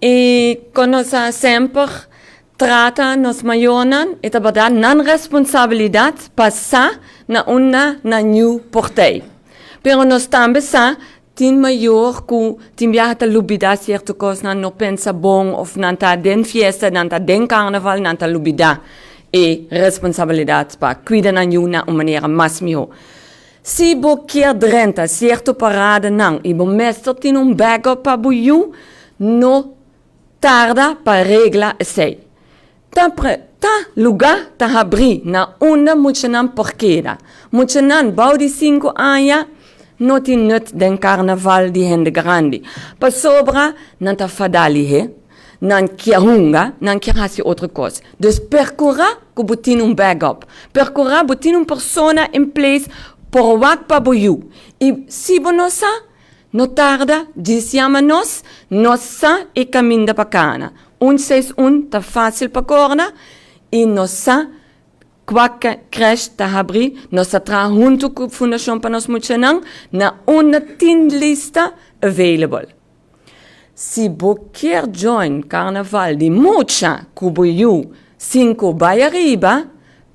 I kon nos a semper trata nos mayornan, e tabata nan responsabilidat pa sa na unda nan yu por t'ei. Pero nos tambe sa tin mayor ku tin biaha ta lubidá sierto kosnan, no pensa bon òf nan ta den fiesta, nan ta den karnaval, nan ta lubidá e responsabilidat pa kuida nan yu na un manera mas mihó. Si bo kier drenta sierto paradanan i bo mester tin un backup pa bo yu, no tarda pa regla esei. Ta ta lugá ta habrí na unda muchanan por keda. Muchanan bou di sinku aña no tin nut den karnaval di hende grandi, pasobra nan ta fadá lihé, nan kier hunga, nan kier hasi otro kos. Dus perkurá ku bo tin un backup. Perkurá bo tin un persona in place por wak pa bo yu. I si bo no sa, no tarda djis yama nos, nos sa e kaminda pa kana. 161 ta fásil pa korda i nos sa kua krèsh ta habrí. Nos ta traha huntu ku Fundashon pa Nos Muchanan na unda tin lista available. Si bo kier join karnaval di mucha ku bo yu sin ku bai ariba,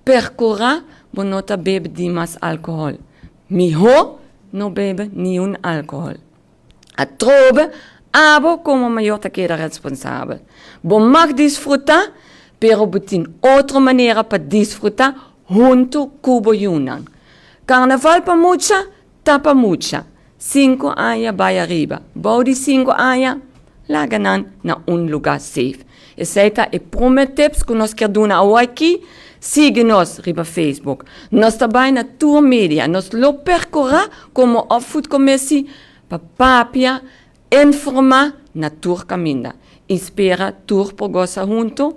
perkurá bo no ta bebe dimas alkohòl. Mihó no bebe niun alkohòl. Atrobe, abo komo mayor ta keda responsabel. Bo mag disfrutá, pero bo tin otro manera pa disfrutá huntu ku bo yunan. Karnaval pa mucha ta pa mucha. 5 aña bai ariba. Bou di 5 aña, laga nan na un lugá safe. Esei ta e promé tips ku nos kier duna awoki. Sigui nos riba Facebook. Nos ta bai na tur media. Nos lo perkurá komo opvoedcommissie pa papia, informá na tur kaminda. I spera tur por gosa huntu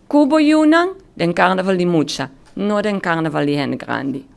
ku bo yunan den karnaval di mucha, no den karnaval di hende grandi.